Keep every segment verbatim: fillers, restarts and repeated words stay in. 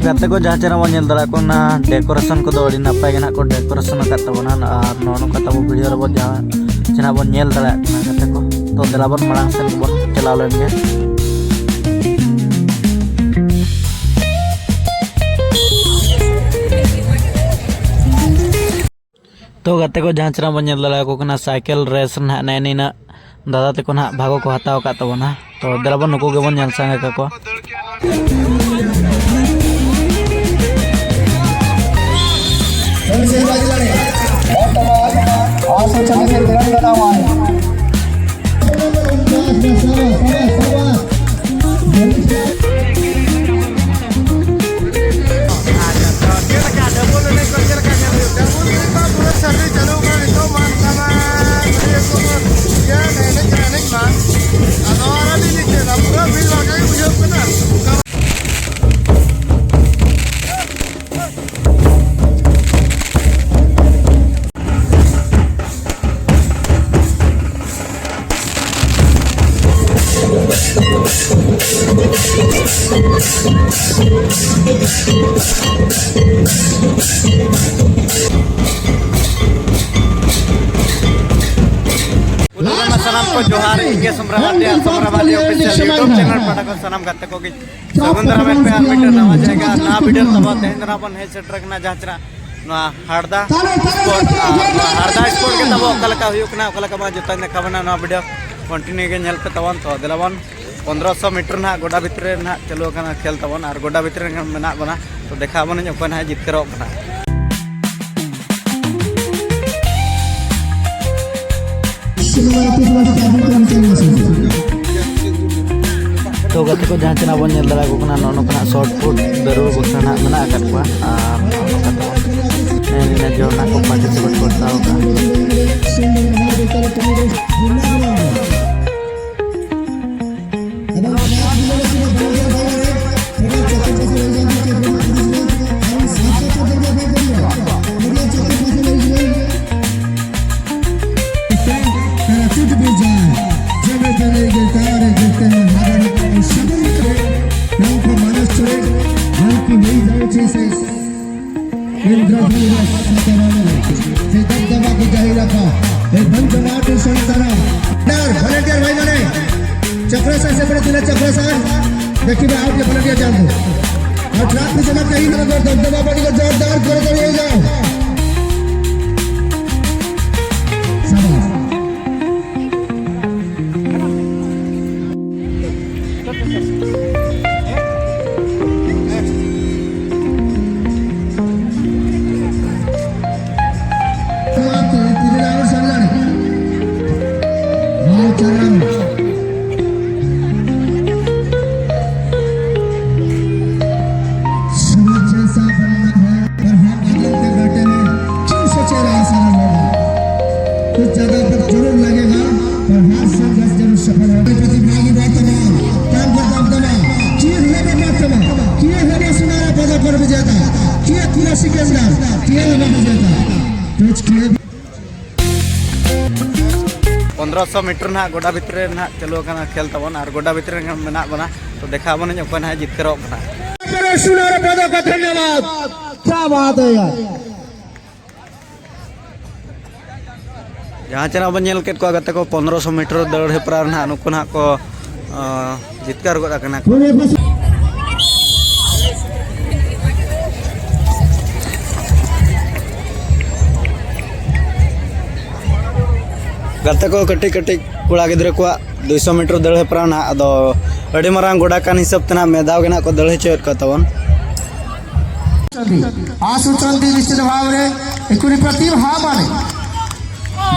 ᱜᱟᱛᱮ ᱠᱚ, ᱡᱟᱦᱟᱸ ᱪᱮ ᱱᱟᱜ ᱵᱚᱱ ᱧᱮᱞ ᱫᱟᱲᱮᱭᱟᱜ ᱠᱟᱱᱟ, decoration ᱠᱚᱫᱚ ᱟᱹᱰᱤ ᱱᱟᱯᱟᱭ ᱜᱮ ᱱᱟᱜ ᱠᱚ decoration ᱟᱠᱟᱫ ᱛᱟᱵᱚᱱᱟ᱾ ᱟᱨ ᱱᱚᱜᱼᱚ ᱱᱚᱝᱠᱟ ᱛᱟᱵᱚ video ᱨᱮᱵᱚᱱ ᱡᱟᱦᱟᱸ ᱪᱮ ᱱᱟᱜ ᱵᱚᱱ ᱧᱮᱞ ᱫᱟᱲᱮᱭᱟᱜ ᱠᱟᱱᱟ ᱜᱟᱛᱮ ᱠᱚ᱾ ᱛᱚ ᱫᱮᱞᱟ ᱵᱚᱱ ᱢᱟᱲᱟᱝ ᱥᱮᱫ ᱵᱚᱱ ᱪᱟᱞᱟᱣ ᱞᱮᱱ ᱜᱮ᱾ ᱛᱚ ᱜᱟᱛᱮ ᱠᱚ, ᱡᱟᱦᱟᱸ ᱪᱮ ᱱᱟᱜ ᱵᱚᱱ ᱧᱮᱞ ᱫᱟᱲᱮᱭᱟᱠᱚ ᱠᱟᱱᱟ, cycle race ᱱᱟᱦᱟᱜ ᱱᱮᱜᱼᱮ ᱱᱤᱱᱟᱹᱜ ᱫᱟᱫᱟ ᱛᱟᱠᱚ ᱱᱟᱦᱟᱜ ᱵᱷᱟᱜᱽ ᱠᱚ ᱦᱟᱛᱟᱣ ᱟᱠᱟᱫ ᱛᱟᱵᱚᱱᱟ᱾ ᱛᱚ ᱫᱮᱞᱟ ᱵᱚᱱ ᱱᱩᱠᱩ ᱜᱮᱵᱚᱱ ᱧᱮᱞ ᱥᱟᱸᱜᱮ ᱠᱟᱠᱚᱣᱟ᱾ ᱟᱪᱪᱷᱟ, ᱛᱚ ᱪᱮᱫ ᱞᱮᱠᱟ ᱰᱟᱵᱩᱞ ᱮᱱᱮᱡ ᱠᱚ ᱪᱮᱫ ᱞᱮᱠᱟ ᱧᱮᱞ ᱦᱩᱭᱩᱜ ᱠᱟᱱᱟ? ᱰᱟᱵᱩᱞ ᱮᱱᱮᱡ ᱢᱟ ᱯᱩᱨᱟᱹ ᱥᱟᱹᱨᱫᱤ ᱪᱟᱹᱞᱩ ᱠᱟᱱᱟ ᱱᱤᱛᱚᱜ ᱢᱟ, ᱚᱱᱠᱟ ᱢᱟ ᱤᱭᱟᱹ ᱠᱚ, ᱤᱭᱟᱹ ᱮᱱᱮᱡ ᱠᱟᱱᱟ, ᱮᱱᱮᱡ ᱢᱟ᱾ ᱟᱫᱚ ᱟᱨ ᱟᱹᱰᱤ ᱱᱤᱪᱮ ᱱᱟ, ᱯᱩᱨᱟᱹ ᱵᱷᱤᱲ ᱞᱮᱠᱟ ᱜᱮ ᱵᱩᱡᱷᱟᱹᱜ ᱠᱟᱱᱟ᱾ ᱯᱩᱭᱞᱩ ᱨᱮᱢᱟ ᱥᱟᱱᱟᱢ ᱠᱚ ᱡᱚᱦᱟᱨ, ᱤᱧ ᱜᱮ ᱥᱚᱢᱨᱟ ᱢᱟᱨᱰᱤ ᱟᱨ ᱥᱚᱢᱨᱟ ᱢᱟᱨᱰᱤ official YouTube channel ᱯᱟᱦᱴᱟ ᱠᱷᱚᱱ ᱥᱟᱱᱟᱢ ᱜᱟᱛᱮ ᱠᱚᱜᱮ ᱥᱟᱹᱜᱩᱱ ᱫᱟᱨᱟᱢᱮᱫ ᱯᱮᱭᱟ ᱟᱨ ᱢᱤᱫᱴᱮᱱ ᱱᱟᱣᱟ ᱡᱟᱭᱜᱟ, ᱱᱟᱣᱟ video ᱛᱟᱵᱚ᱾ ᱛᱮᱦᱮᱧ ᱫᱚ ᱱᱟᱜ ᱵᱚᱱ ᱦᱮᱡ ᱥᱮᱴᱮᱨ ᱠᱟᱱᱟ ᱡᱟᱦᱟᱸ ᱪᱮ ᱱᱟᱜ ᱱᱚᱣᱟ ᱦᱟᱨᱫᱟ spot, ᱟᱨ ᱱᱚᱣᱟ ᱦᱟᱨᱫᱟ spot ᱜᱮ ᱛᱟᱵᱚ ᱚᱠᱟ ᱞᱮᱠᱟ ᱦᱩᱭᱩᱜ ᱠᱟᱱᱟ, ᱚᱠᱟ ᱞᱮᱠᱟ ᱵᱟᱝ, ᱡᱚᱛᱚᱧ ᱫᱮᱠᱷᱟᱣ ᱵᱚᱱᱟ᱾ ᱱᱚᱣᱟ video continue ᱜᱮ ᱧᱮᱞ ᱯᱮ ᱛᱟᱵᱚᱱ᱾ ᱛᱚ ᱫᱮᱞᱟ ᱵᱚᱱ, ᱯᱚᱱᱫᱽᱨᱚᱥᱚ meter ᱱᱟᱦᱟᱜ ᱜᱚᱰᱟ ᱵᱷᱤᱛᱨᱤ ᱨᱮ ᱱᱟᱦᱟᱜ ᱪᱟᱹᱞᱩ ᱟᱠᱟᱱᱟ ᱠᱷᱮᱞ ᱛᱟᱵᱚᱱ, ᱟᱨ ᱜᱚᱰᱟ ᱵᱷᱤᱛᱨᱤ ᱨᱮ ᱢᱮᱱᱟᱜ ᱵᱚᱱᱟ᱾ ᱛᱚ ᱫᱮᱠᱷᱟᱣ ᱵᱚᱱᱟᱹᱧ ᱚᱠᱚᱭ ᱱᱟᱦᱟᱜ ᱡᱤᱛᱠᱟᱹᱨᱚᱜ ᱠᱟᱱᱟ᱾ ᱛᱚ ᱜᱟᱛᱮ ᱠᱚ, ᱡᱟᱦᱟᱸ ᱛᱤᱱᱟᱹᱜ ᱵᱚᱱ ᱧᱮᱞ ᱫᱟᱲᱮᱭᱟᱠᱚ ᱠᱟᱱᱟ, ᱱᱚᱜᱼᱚ ᱱᱚᱝᱠᱟᱱᱟᱜ shot put ᱫᱟᱹᱨᱩᱲ ᱵᱟᱠᱷᱨᱟ ᱱᱟᱦᱟᱜ ᱢᱮᱱᱟᱜ ᱟᱠᱟᱫ ᱠᱚᱣᱟ᱾ ᱟᱨ ᱱᱚᱜᱼᱚ ᱱᱚᱝᱠᱟ ᱛᱮᱵᱚᱱ ᱧᱮᱞ ᱧᱮᱞ ᱡᱚᱝ ᱱᱟᱦᱟᱜ ᱠᱚ participate ᱠᱚ ᱦᱟᱛᱟᱣ ᱟᱠᱟᱫᱼᱟ᱾ चक्र से सेपरेट दिला, चक्र से। देखिए, आउट के प्लेयर जान दो। और ट्रैप पे जमा कहीं ना, अगर दबदबा बड़ी को जोरदार कर दो, ये जाओ। शाबाश। कुछ ज्यादा पर जरूर लगेगा, पर हर संघर्ष जरूर सफल होगा। प्रतिभागी वर्तमान, काम करता दबदबा, चीर लेने मत दबा, किए लेने सुनारा पदक और विजेता, किए पूरा सिकंदर, किए लेने विजेता। कुछ किए ᱯᱚᱱᱫᱽᱨᱚᱥᱚ ᱢᱤᱴᱟᱨ ᱱᱟᱦᱟᱜ ᱜᱚᱰᱟ ᱵᱷᱤᱛᱨᱤ ᱨᱮ ᱱᱟᱦᱟᱜ ᱪᱟᱹᱞᱩ ᱟᱠᱟᱱᱟ ᱠᱷᱮᱞ ᱛᱟᱵᱚᱱ, ᱟᱨ ᱜᱚᱰᱟ ᱵᱷᱤᱛᱨᱤ ᱨᱮ ᱢᱮᱱᱟᱜ ᱵᱚᱱᱟ᱾ ᱛᱚ ᱫᱮᱠᱷᱟᱣ ᱟᱵᱚᱱᱟᱹᱧ ᱚᱠᱚᱭ ᱱᱟᱦᱟᱜ ᱡᱤᱛᱠᱟᱹᱨᱚᱜ ᱠᱟᱱᱟ᱾ सुनारा पदक का धन्यवाद। क्या बात है यार। ᱡᱟᱦᱟᱸ ᱪᱮ ᱱᱟᱦᱟᱜ ᱵᱚᱱ ᱧᱮᱞ ᱠᱮᱫ ᱠᱚᱣᱟ ᱜᱟᱛᱮ ᱠᱚ, ᱯᱚᱱᱫᱽᱨᱚᱥᱚ ᱢᱤᱴᱟᱨ ᱫᱟᱹᱲ ᱦᱮᱯᱨᱟᱣ ᱨᱮ ᱱᱟᱦᱟᱜ ᱱᱩᱠᱩ ᱱᱟᱦᱟᱜ ᱠᱚ, ᱟᱸ, ᱡᱤᱛᱠᱟᱹᱨ ᱜᱚᱫ ᱟᱠᱟᱱᱟ ᱠᱚ᱾ ᱜᱟᱛᱮ ᱠᱚ, ᱠᱟᱹᱴᱤᱡ ᱠᱟᱹᱴᱤᱡ ᱠᱚᱲᱟ ᱜᱤᱫᱽᱨᱟᱹ ᱠᱚᱣᱟᱜ ᱫᱩᱭᱥᱚ ᱢᱤᱴᱟᱨ ᱫᱟᱹᱲ ᱦᱮᱯᱨᱟᱣ ᱱᱟᱦᱟᱜ, ᱟᱫᱚ ᱟᱹᱰᱤ ᱢᱟᱨᱟᱝ ᱜᱚᱰᱟ ᱠᱟᱱ ᱦᱤᱥᱟᱹᱵ ᱛᱮ ᱱᱟᱦᱟᱜ ᱢᱤᱫ ᱫᱷᱟᱣ ᱜᱮ ᱱᱟᱦᱟᱜ ᱠᱚ ᱫᱟᱹᱲ ᱦᱚᱪᱚᱭᱮᱫ ᱠᱚᱣᱟ ᱛᱟᱵᱚᱱ᱾ ଆସୁଛନ୍ତି ନିଶ୍ଚିତ ଭାବରେ ଏକୁରି ପ୍ରତିଭା ମାନେ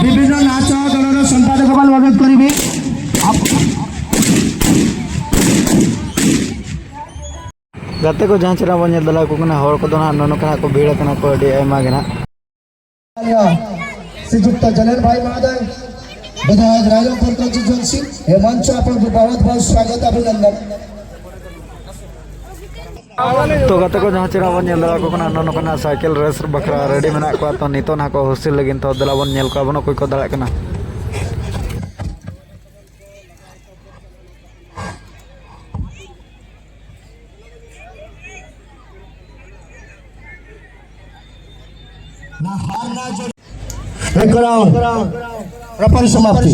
ବିଭିନ୍ନ ନାଚ ଦଳର ସମ୍ପାଦକ ମାନେ ଅନୁରୋଧ କରିବି। ᱜᱟᱛᱮ ᱠᱚ, ᱡᱟᱦᱟᱸ ᱪᱮ ᱱᱟᱦᱟᱜ ᱵᱚᱱ ᱧᱮᱞ ᱫᱟᱲᱮᱭᱟᱠᱚ ᱠᱟᱱᱟ, ᱦᱚᱲ ᱠᱚᱫᱚ ᱱᱟᱦᱟᱜ ᱱᱚᱜᱼᱚ ᱱᱚᱝᱠᱟ ᱱᱟᱦᱟᱜ ᱠᱚ ᱵᱷᱤᱲ ᱟᱠᱟᱱᱟ ᱠᱚ ᱟᱹᱰᱤ ᱟᱭᱢᱟ ᱜᱮ ᱱᱟᱦᱟᱜ᱾ ଶ୍ରୀଯୁକ୍ତ ଜଲେନ ଭାଇ ମହୋଦୟ, ବିଧାୟକ ରାଜମପୁର କଞ୍ଚନ ସିଂ, ଏ ମଞ୍ଚ ଆପଣଙ୍କୁ ବହୁତ ବହୁତ ସ୍ୱାଗତ, ଅଭିନନ୍ଦନ। ᱛᱚ ᱜᱟᱛᱮ ᱠᱚ, ᱡᱟᱦᱟᱸ ᱪᱮ ᱱᱟᱦᱟᱜ ᱵᱚᱱ ᱧᱮᱞ ᱫᱟᱲᱮᱭᱟᱠᱚ ᱠᱟᱱᱟ, ᱱᱚᱜᱼᱚ ᱱᱚᱝᱠᱟ ᱱᱟᱦᱟᱜ ᱥᱟᱭᱠᱮᱞ ᱨᱮᱥ ᱵᱟᱠᱷᱨᱟ ᱨᱮᱰᱤ ᱢᱮᱱᱟᱜ ᱠᱚᱣᱟ᱾ ᱛᱚ ᱱᱤᱛᱚᱜ ᱱᱟᱦᱟᱜ ᱠᱚ ᱦᱩᱥᱤᱞ ᱞᱟᱹᱜᱤᱫ, ᱛᱚ ᱫᱮᱞᱟ ᱵᱚᱱ ᱧᱮᱞ ᱠᱚᱣᱟ ᱵᱚᱱ ᱚᱠᱚᱭ ᱠᱚ ᱫᱟᱲᱮᱭᱟᱜ ᱠᱟᱱᱟ᱾ एक राउंड, परिसमाप्ति।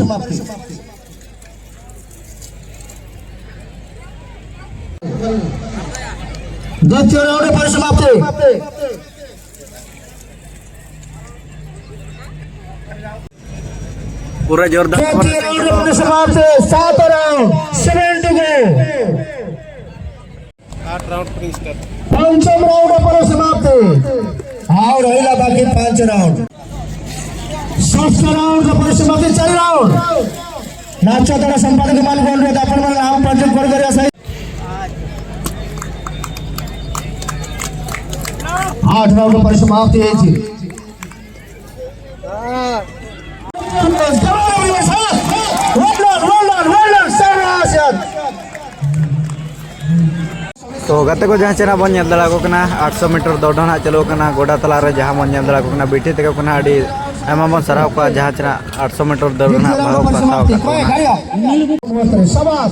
ᱫᱤᱛᱤᱭᱚ ᱨᱟᱣᱩᱱᱰ ᱨᱮ ᱯᱚᱨᱤᱥᱚᱢᱟᱯᱛᱤ᱾ ᱯᱩᱨᱟᱹ ᱡᱳᱨᱫᱟᱨ ᱫᱤᱛᱤᱭᱚ ᱨᱟᱣᱩᱱᱰ ᱨᱮ ᱯᱚᱨᱤᱥᱚᱢᱟᱯᱛᱤ, ᱥᱟᱛ ᱨᱟᱣᱩᱱᱰ, ᱥᱮᱵᱷᱮᱱ ᱴᱩ ᱜᱳ᱾ ᱟᱴ ᱨᱟᱣᱩᱱᱰ ᱯᱚᱨᱤᱥᱚᱢᱟᱯᱛᱤ᱾ ᱯᱚᱧᱪᱚᱢ ᱨᱟᱣᱩᱱᱰ ᱯᱚᱨᱤᱥᱚᱢᱟᱯᱛᱤ᱾ ᱟᱨ ᱨᱚᱦᱤᱞᱟ ᱵᱟᱠᱤ ᱯᱟᱸᱪ ᱨᱟᱣᱩᱱᱰ᱾ ᱥᱚᱥᱛᱷ ᱨᱟᱣᱩᱱᱰ ᱯᱚᱨᱤᱥᱚᱢᱟᱯᱛᱤ, ᱪᱟᱨ ᱨᱟᱣᱩᱱᱰ᱾ ନାଚ ଦଳ ସମ୍ପାଦକମାନଙ୍କୁ ଅନୁରୋଧ, ଆପଣମାନେ ନାମ ପଞ୍ଜୀକରଣ କରିବା ସହିତ ଆଠ ରାଉଣ୍ଡ ପରି ସମାପ୍ତି ହେଇଛି। Well done, well done, well done, ସାବାସ୍। ᱛᱚ ᱜᱟᱛᱮ ᱠᱚ, ᱡᱟᱦᱟᱸ ᱪᱮ ᱱᱟᱜ ᱵᱚᱱ ᱧᱮᱞ ᱫᱟᱲᱮᱭᱟᱠᱚ ᱠᱟᱱᱟ, ᱟᱴᱥᱚ ᱢᱤᱴᱟᱨ ᱫᱚ ᱱᱟᱦᱟᱜ ᱪᱟᱹᱞᱩ ᱟᱠᱟᱱᱟ ᱜᱚᱰᱟ ᱛᱟᱞᱟᱨᱮ, ᱡᱟᱦᱟᱸ ᱵᱚᱱ ᱧᱮᱞ ᱫᱟᱲᱮᱭᱟᱠᱚ ᱠᱟᱱᱟ ᱵᱤᱴᱤ ᱛᱟᱠᱚ ᱠᱚ ᱱᱟᱦᱟᱜ ᱟᱹᱰᱤ ᱟᱭᱢᱟ ᱵᱚᱱ ᱥᱟᱨᱦᱟᱣ ᱠᱚᱣᱟ, ᱡᱟᱦᱟᱸ ᱪᱮ ᱱᱟᱜ ᱟᱴᱥᱚ ᱢᱤᱴᱟᱨ ᱫᱟᱹᱲ ᱨᱮᱱᱟᱜ ᱵᱷᱟᱜᱽ ᱠᱚ ᱦᱟᱛᱟᱣ ᱟᱠᱟᱫ ᱛᱟᱵᱚᱱᱟ᱾ ᱥᱟᱵᱟᱥ,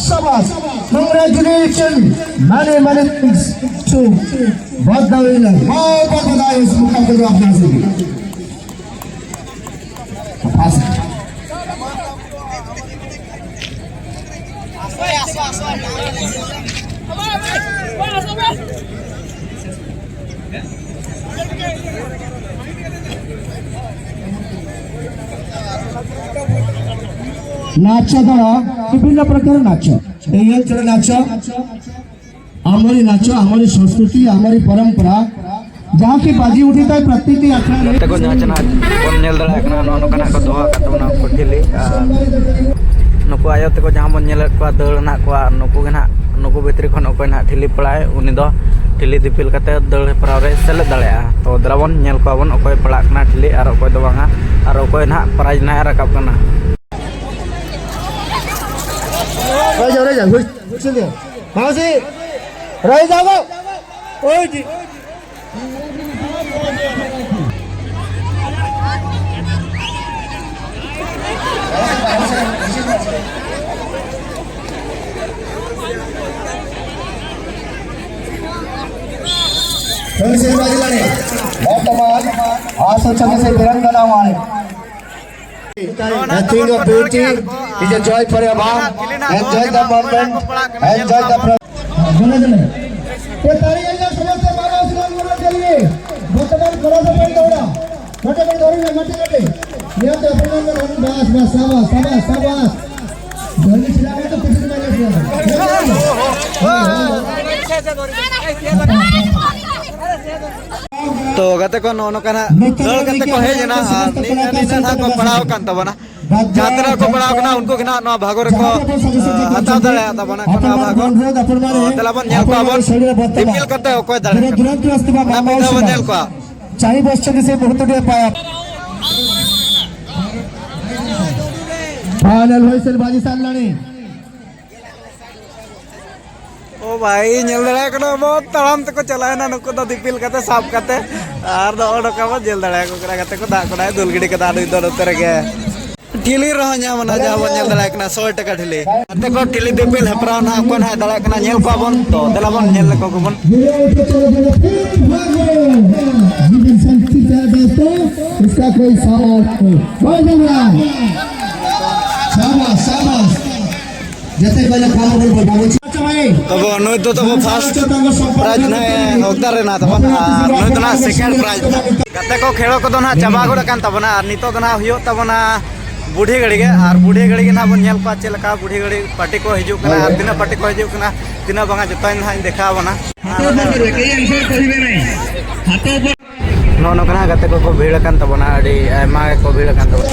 ᱥᱟᱵᱟᱥ, congratulations, many, many thanks to both the winners. बहुत बहुत बधाई इस मुकाम के लिए आप नासिर। ନାଚ ଦଳ, ବିଭିନ୍ନ ପ୍ରକାର ନାଚ, ଏଇ ଅଞ୍ଚଳ ନାଚ, ଆମରି ନାଚ, ଆମରି ସଂସ୍କୃତି, ଆମରି ପରମ୍ପରା ଯାହାକି ବାଜି ଉଠିଥାଏ ପ୍ରତ୍ୟେକଟି ଆଖଡ଼ାରେ। ᱜᱟᱛᱮ ᱠᱚ, ᱡᱟᱦᱟᱸ ᱪᱮ ᱱᱟᱜ ᱵᱚᱱ ᱧᱮᱞ ᱫᱟᱲᱮᱭᱟᱜ ᱠᱟᱱᱟ, ᱱᱚᱜᱼᱚ ᱱᱚᱝᱠᱟᱱᱟᱜ ᱠᱚ ᱫᱚᱦᱚ ᱟᱠᱟᱫ ᱛᱟᱵᱚᱱᱟ ᱩᱱᱠᱩ ᱴᱷᱤᱞᱤ᱾ ᱟᱨ ᱱᱩᱠᱩ ᱟᱭᱳ ᱛᱟᱠᱚ ᱡᱟᱦᱟᱸ ᱵᱚᱱ ᱧᱮᱞᱮᱫ ᱠᱚᱣᱟ ᱫᱟᱹᱲ ᱦᱮᱱᱟᱜ ᱠᱚᱣᱟ, ᱱᱩᱠᱩ ᱜᱮ ᱱᱟᱜ, ᱱᱩᱠᱩ ᱵᱷᱤᱛᱨᱤ ᱠᱷᱚᱱ ᱚᱠᱚᱭ ᱱᱟᱜ ᱴᱷᱤᱞᱤ ᱯᱟᱲᱟᱜᱼᱟᱭ, ᱩᱱᱤ ᱫᱚ ᱴᱷᱤᱞᱤ ᱫᱤᱯᱤᱞ ᱠᱟᱛᱮ ᱫᱟᱹᱲ ᱦᱮᱯᱨᱟᱣ ᱨᱮ ᱥᱮᱞᱮᱫ ᱫᱟᱲᱮᱭᱟᱜᱼᱟ᱾ ᱛᱚ ᱫᱮᱞᱟ ᱵᱚᱱ ᱧᱮᱞ ᱠᱚᱣᱟ ᱵᱚᱱ ᱚᱠᱚᱭ ᱯᱟᱲᱟᱜ ᱠᱟᱱᱟ ᱴᱷᱤᱞᱤ ᱟᱨ ᱚᱠᱚᱭ ᱫᱚ ᱵᱟᱝᱟ, ᱟᱨ ᱚᱠᱚᱭ ᱱᱟᱜ ᱯᱨᱟᱭᱤᱡᱽ ᱱᱟᱜ ᱮ ᱨᱟᱠᱟᱵ ᱠᱟᱱᱟ᱾ ᱨᱟᱭᱡᱟ, ᱨᱟᱭᱡᱟ, ᱦᱩᱭ, ᱦᱩᱭ, ᱦᱩᱭ᱾ ᱢᱟᱹᱡᱷᱤ, ᱨᱟᱭ ᱡᱟᱜᱚ᱾ ᱳᱭ ᱡᱤ᱾ ᱛᱩᱞᱥᱤ ᱵᱟᱡᱞᱟᱱᱤ, ᱵᱚᱨᱛᱚᱢᱟᱱ ᱟᱥᱚ ᱪᱷᱚᱠᱮ ᱥᱮ ᱵᱤᱨᱚᱝᱜᱟᱱᱟ ᱢᱟᱱᱮ। A thing of beauty is a joy for a man. Enjoy the moment. Enjoy the pro- ये ताली बजाओ समस्त मानव श्रृंगार के लिए। वर्तमान कला से पहले दौड़ा। मटे मटे दौड़ी में मटे मटे। ये तो अपने में हम बस, बस, शाबाश, शाबाश, शाबाश। जल्दी चला गया तो कुछ नहीं मालूम। तो ᱜᱟᱛᱮ ᱠᱚ, ᱱᱚᱜᱼᱚ ᱱᱚᱝᱠᱟ ᱱᱟᱜ ᱫᱟᱹᱲ ᱠᱟᱛᱮ ᱠᱚ ᱦᱮᱡ ᱮᱱᱟ ᱟᱨ ᱱᱤᱱᱟᱹᱜ ᱱᱤᱱᱟᱹᱜ ᱱᱟᱜ ᱠᱚ ᱯᱟᱲᱟᱣ ᱟᱠᱟᱱ ᱛᱟᱵᱚᱱᱟ᱾ ᱡᱟᱦᱟᱸ ᱛᱤᱱᱟᱹᱜ ᱠᱚ ᱯᱟᱲᱟᱣ ᱠᱟᱱᱟ, ᱩᱱᱠᱩ ᱜᱮ ᱱᱟᱜ ᱱᱚᱣᱟ ᱵᱷᱟᱜᱚ ᱨᱮᱠᱚ, ᱟᱸ, ᱦᱟᱛᱟᱣ ᱫᱟᱲᱮᱭᱟᱜ ᱛᱟᱵᱚᱱᱟ ᱠᱚ, ᱱᱚᱣᱟ ᱵᱷᱟᱜᱚ᱾ ᱛᱚ, ᱫᱮᱞᱟ ᱵᱚᱱ ᱧᱮᱞ ᱠᱚᱣᱟ ᱵᱚᱱ᱾ ᱫᱤᱯᱤᱞ ᱠᱟᱛᱮ ᱚᱠᱚᱭ ᱫᱟᱲᱮᱭᱟᱜ ᱠᱟᱱᱟ᱾ ᱚᱱᱟ ᱢᱤᱫ ᱫᱷᱟᱣ ᱵᱚᱱ ᱧᱮᱞ ᱠᱚᱣᱟ᱾ ᱯᱷᱟᱭᱱᱟᱞ ᱦᱩᱭ ᱥᱮ ᱵᱟᱡᱤ ᱥᱟᱞ ᱞᱟᱹᱲᱤ᱾ ᱳ ᱵᱷᱟᱭ, ᱧᱮᱞ ᱫᱟᱲᱮᱭᱟᱜ ᱠᱟᱱᱟ ᱵᱚᱱ, ᱛᱟᱲᱟᱢ ᱛᱮᱠᱚ ᱪᱟᱞᱟᱣᱮᱱᱟ ᱱᱩᱠᱩ ᱫᱚ, ᱫᱤᱯᱤᱞ ᱠᱟᱛᱮ, ᱥᱟᱵ ᱠᱟᱛᱮ᱾ ᱟᱨ ᱱᱚᱜᱼᱚ ᱱᱚᱝᱠᱟ ᱵᱚᱱ ᱧᱮᱞ ᱫᱟᱲᱮᱭᱟᱠᱚ ᱠᱟᱱᱟ, ᱜᱟᱛᱮ ᱠᱚ ᱫᱟᱜ ᱠᱚᱲᱟᱭ ᱫᱩᱞ ᱜᱤᱰᱤ ᱠᱟᱫᱟ ᱱᱩᱭ ᱫᱚ ᱱᱚᱛᱮ ᱨᱮᱜᱮ᱾ ᱴᱷᱤᱞᱤ ᱨᱮᱦᱚᱸ ᱧᱟᱢ ᱮᱱᱟ, ᱡᱟᱦᱟᱸ ᱵᱚᱱ ᱧᱮᱞ ᱫᱟᱲᱮᱭᱟᱜ ᱠᱟᱱᱟ, ᱥᱚᱭ ᱴᱟᱠᱟ ᱴᱷᱤᱞᱤ᱾ ᱜᱟᱛᱮ ᱠᱚ, ᱴᱷᱤᱞᱤ ᱫᱤᱯᱤᱞ ᱦᱮᱯᱨᱟᱣ ᱱᱟᱦᱟᱜ ᱚᱠᱚᱭ ᱱᱟᱦᱟᱜ ᱫᱟᱲᱮᱭᱟᱜ ᱠᱟᱱᱟ, ᱧᱮᱞ ᱠᱚᱣᱟ ᱵᱚᱱ᱾ ᱛᱚ, ᱫᱮᱞᱟ ᱵᱚᱱ ᱧᱮᱞ ᱞᱮᱠᱚ ᱜᱮᱵᱚᱱ᱾ ये उठे चलो बोलो, फिर भागो। जीवन शक्ति का दोस्तों, इसका कोई सवाल नहीं। बहुत बढ़िया। शाबाश, शाबाश। ᱡᱟᱛᱮ ᱠᱚ ᱧᱟᱯᱟᱢ ᱟᱵᱚᱱ ᱵᱟᱵᱚᱱ ᱪᱟᱵᱟᱭᱟ᱾ ᱛᱚᱵᱮ ᱱᱩᱭ ᱫᱚ ᱛᱟᱵᱚ first prize ᱱᱟᱦᱟᱜ ᱦᱚᱠᱫᱟᱨ ᱨᱮᱱᱟᱜ ᱛᱟᱵᱚᱱ, ᱟᱨ ᱱᱩᱭ ᱫᱚ ᱱᱟᱦᱟᱜ second prize᱾ ᱜᱟᱛᱮ ᱠᱚ, ᱠᱷᱮᱞᱳ ᱠᱚᱫᱚ ᱱᱟᱦᱟᱜ ᱪᱟᱵᱟ ᱜᱚᱫ ᱟᱠᱟᱱ ᱛᱟᱵᱚᱱᱟ, ᱟᱨ ᱱᱤᱛᱚᱜ ᱫᱚ ᱱᱟᱦᱟᱜ ᱦᱩᱭᱩᱜ ᱛᱟᱵᱚᱱᱟ ᱵᱩᱰᱷᱤ ᱜᱟᱹᱲᱤ ᱜᱮ᱾ ᱟᱨ ᱵᱩᱰᱷᱤ ᱜᱟᱹᱲᱤ ᱜᱮ ᱱᱟᱦᱟᱜ ᱵᱚᱱ ᱧᱮᱞ ᱠᱚᱣᱟ ᱪᱮᱫ ᱞᱮᱠᱟ ᱵᱩᱰᱷᱤ ᱜᱟᱹᱲᱤ party ᱠᱚ ᱦᱤᱡᱩᱜ ᱠᱟᱱᱟ, ᱟᱨ ᱛᱤᱱᱟᱹᱜ party ᱠᱚ ᱦᱤᱡᱩᱜ ᱠᱟᱱᱟ, ᱛᱤᱱᱟᱹᱜ ᱵᱟᱝᱟ, ᱡᱚᱛᱚ ᱱᱟᱦᱟᱜ ᱤᱧ ᱫᱮᱠᱷᱟᱣ ᱟᱵᱚᱱᱟ᱾ ᱱᱚᱜᱼᱚ ᱱᱚᱝᱠᱟ ᱱᱟᱦᱟᱜ ᱜᱟᱛᱮ ᱠᱚᱠᱚ ᱵᱷᱤᱲ ᱟᱠᱟᱱ ᱛᱟᱵᱚᱱᱟ, ᱟᱹᱰᱤ ᱟᱭᱢᱟ ᱜᱮᱠᱚ ᱵᱷᱤᱲ ᱟᱠᱟᱱ ᱛᱟᱵᱚᱱᱟ᱾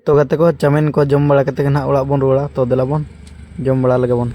ᱛᱚ ᱜᱟᱛᱮ ᱠᱚ, ᱪᱟᱣᱢᱤᱱ ᱠᱚ ᱡᱚᱢ ᱵᱟᱲᱟ ᱠᱟᱛᱮ ᱜᱮ ᱱᱟᱦᱟᱜ ᱚᱲᱟᱜ ᱵᱚᱱ ᱨᱩᱣᱟᱹᱲᱟ᱾ ᱛᱚ ᱫᱮᱞᱟ ᱵᱚᱱ ᱡᱚᱢ ᱵᱟᱲᱟ ᱞᱮᱜᱮ ᱵᱚᱱ᱾